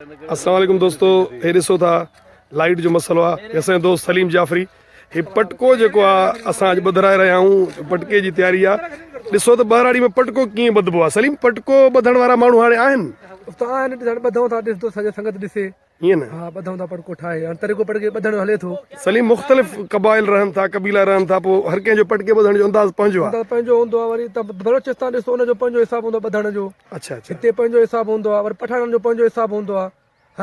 السلام عليڪم دوستو هي ڏسو ٿا لائيٽ جو مسئلو آ اسان جو دوست سليم جعفري هي پٽڪو جيڪو آ اسان اڄ ٻڌرائي رهيا آهيون پٽڪي جي تياري آ ڏسو ته ٻهراڙي ۾ پٽڪو ڪيئن ٻڌبو آ سليم پٽڪو ٻڌڻ وارا ماڻهو هاڻي آهن استاد آهن ڏسڻ ٻڌون ٿا ڏسدو سڄي سنگت ڏسي ائين نه ها ٻڌون ٿا پٽڪو ٺاهي هاڻي طريقو پٽڪي ٻڌڻ جو هلي ٿو سليم مختلف قبائل رهن ٿا قبيلا رهن ٿا پوء هر ڪنهن جو پٽڪي ٻڌڻ جو انداز پنهنجو آ انداز پنهنجو هوندو آ وري ته بلوچستان ڏسو ان جو پنهنجو حساب هوندو ٻڌڻ جو اڇا اڇا هتي پنهنجو حساب هوندو آهي وري پٺاڻن جو پنهنجو حساب هوندو آهي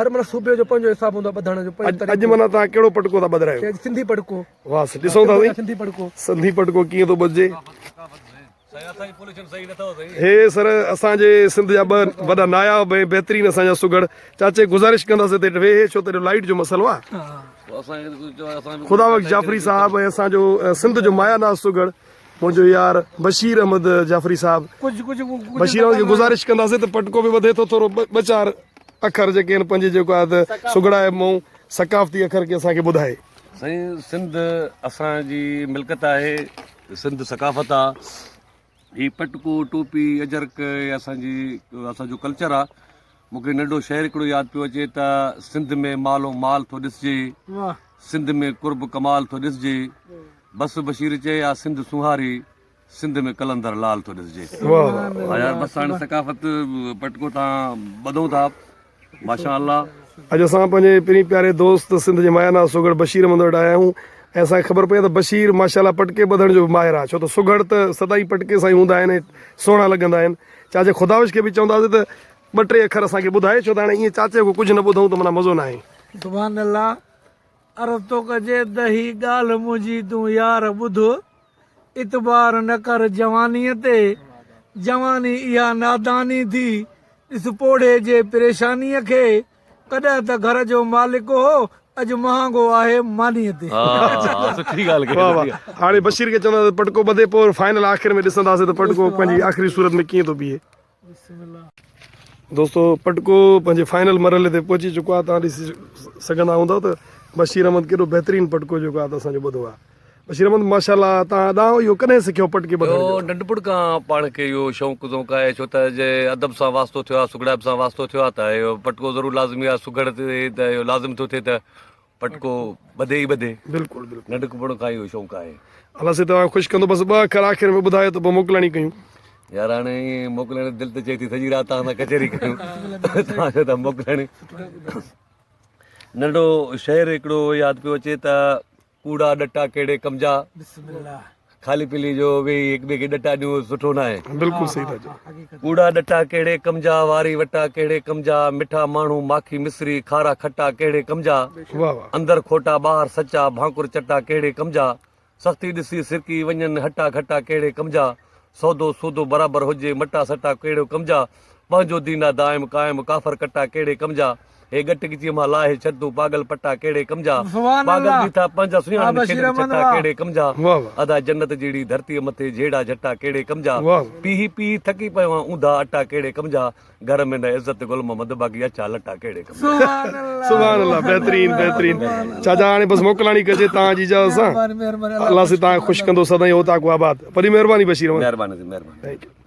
هر معنيٰ صوبي جو پنهنجو حساب هوندو آهي ٻڌڻ جو پنهنجو اڄ معنيٰ توهان ڪهڙو پٽڪو ٿا ٻڌرايو اڄ سنڌي پٽڪو واهه سائين ڏسون ٿا سائين سنڌي پٽڪو سنڌي پٽڪو ڪيئن ٿو ٻڌجي هي سر اسان جي سنڌ جا ٻه وڏا ناياب ۽ بهترين اسان جا سگهڙ چاچي گذارش ڪنداسين ته ويهي ڇو ته لائيٽ جو مسئلو آهي خدا بخش جعفري صاحب ۽ اسان جو سنڌ جو مايا ناز سگهڙ منهنجو يار بشير احمد جعفري صاحب بشير احمد کي گذارش ڪنداسين ته پٽڪو به وڌي ٿو ٿورو ٻه چار اکر جيڪي آهن پنهنجي جيڪو آهي ته سگهڙائي مون ثقافتي اکر کي اسان کي ٻڌائي. سائين سنڌ اسان جي ملڪيت آهي سنڌ ثقافت آ هي پٽڪو ٽوپي اجرڪ اسان جي اسان جو ڪلچر آ مونکي ننڍو شعر هڪڙو ياد پيو اچي ته سنڌ ۾ مالو مال ٿو ڏسجي سنڌ ۾ قرب ڪمال ٿو ڏسجي بس بشير چئي آ سنڌ سونهاري سنڌ ۾ قلندر لال ٿو ڏسجي. واھ يار بس هاڻي ثقافت پٽڪو تان ٻڌون ٿا ماشاء الله. اڄ اسان پنهنجي پرين پياري دوست سنڌ جي مايا ناز سگهڙ بشير احمد وٽ آيا آهيون ۽ اسان کي خبر پئي آهي ته بشير ماشاء الله پٽڪي ٻڌڻ جو به ماهر آهي ڇو ته سگهڙ ته سدائين پٽڪي سان ئي هوندا آهن ۽ سهڻا لڳندا آهن چاچي خدابخش کي به چونداسين ته ٻه ٽي اکر اسان کي ٻڌائي ڇو ته هاڻي ائين چاچي کان ڪجهه نه ٻڌون ته معنيٰ مزو ناهي. سبحان الله عرض ٿو ڪجي ته هي ڳالهه منهنجي تون يار ٻڌ، اعتبار نه ڪر جوانيء تي، جواني اها ناداني ٿي، ڏس پوڙهي جي پريشانيء کي، ڪڏهن ته گهر جو مالڪ هو، اڄ مهانگو آهي مانيء تي. سٺي ڳالهه ڪئي واه واه هاڻي بشير کي چونداسين ته پٽڪو ٻڌي پوء فائنل آخر ۾ ڏسنداسين ته پٽڪو پنهنجي آخري صورت ۾ ڪيئن ٿو بيهي. دوستو پٽڪو پنهنجي فائنل مرحلي تي پهچي چڪو آهي توهان ڏسي سگهندا هوندؤ ته بشير احمد ڪيڏو بهترين پٽڪو جيڪو آهي ته اسان جو ٻڌو آهي بشير احمد ماشاء الله توهان ڏانهن اهو ڪڏهن سکيو پٽڪي ٻڌڻ جو ننڍپڻ کان پاڻ کي اهو شوق ذوق آهي ڇو ته جي ادب سان واسطو ٿيو آهي سگهڙائپ سان واسطو ٿيو آهي ته اهو پٽڪو ضرور لازمي آهي سگهڙ تي ته اهو لازم ٿو ٿئي ته پٽڪو ٻڌي ئي ٻڌي. بلڪل بلڪل. ننڍپڻ کان اهو شوق آهي. الله سائين توهان کي خوش ڪندو بس ٻه اکر آخر ۾ ٻڌايو ته پوء موڪلاڻي ڪيون. يار هاڻي ائين موڪلاڻي دل ته چئي ٿي سڄي رات توهان سان ڪچهري ڪيون توهان چئو ٿا موڪلاڻي. ننڍو شعر هڪڙو ياد پيو اچي ته ڪوڙا ڏٽا ڪهڙي ڪم جا. بسم الله. خالي پيلي جو ويهي هڪ ٻئي کي ڏٽا ڏيون سٺو ناهي. بلڪل صحيح ٿا چئو. ڪوڙا ڏٽا ڪهڙي ڪم جا، واري وٽا ڪهڙي ڪم جا، مٺا ماڻهو ماکي مصري، کارا کٽا ڪهڙي ڪم جا، اندر کوٽا ٻاهر سچا، ڀانڪر چٽا ڪهڙي ڪم جا، سختي ڏسي سرڪي وڃن، هٽا گهٽا ڪهڙي ڪم جا، سودو سودو برابر هجي، مٽا سٽا ڪهڙي ڪم جا، پنهنجو دين آ دائم قائم، ڪافر ڪٽا ڪهڙي ڪم جا. هي ڳٽ ڳچيء مان لاهي ڇڏ تون پاڳل پٽا ڪهڙي ڪم جا پاڳل به ٿا پنهنجا سڃاڻن کيڏن ڇٽا ڪهڙي ڪم جا ادا جنت جهڙي ڌرتيء مٿي جهيڙا جهٽا ڪهڙي ڪم جا پيهي پيهي ٿڪي پيو آن اونڌا اٽا ڪهڙي ڪم جا گهر ۾ نه عزت گل محمد باقي اڇا لٽا ڪهڙي ڪم جا. سبحان الله بهترين بهترين چاچا هاڻي بس موڪلاڻي ڪجي توهان جي اجازت سان الله سائين توهان کي خوش ڪندو سدائين اوطاق آباد وڏي مهرباني بشير احمد مهرباني مهرباني thank you.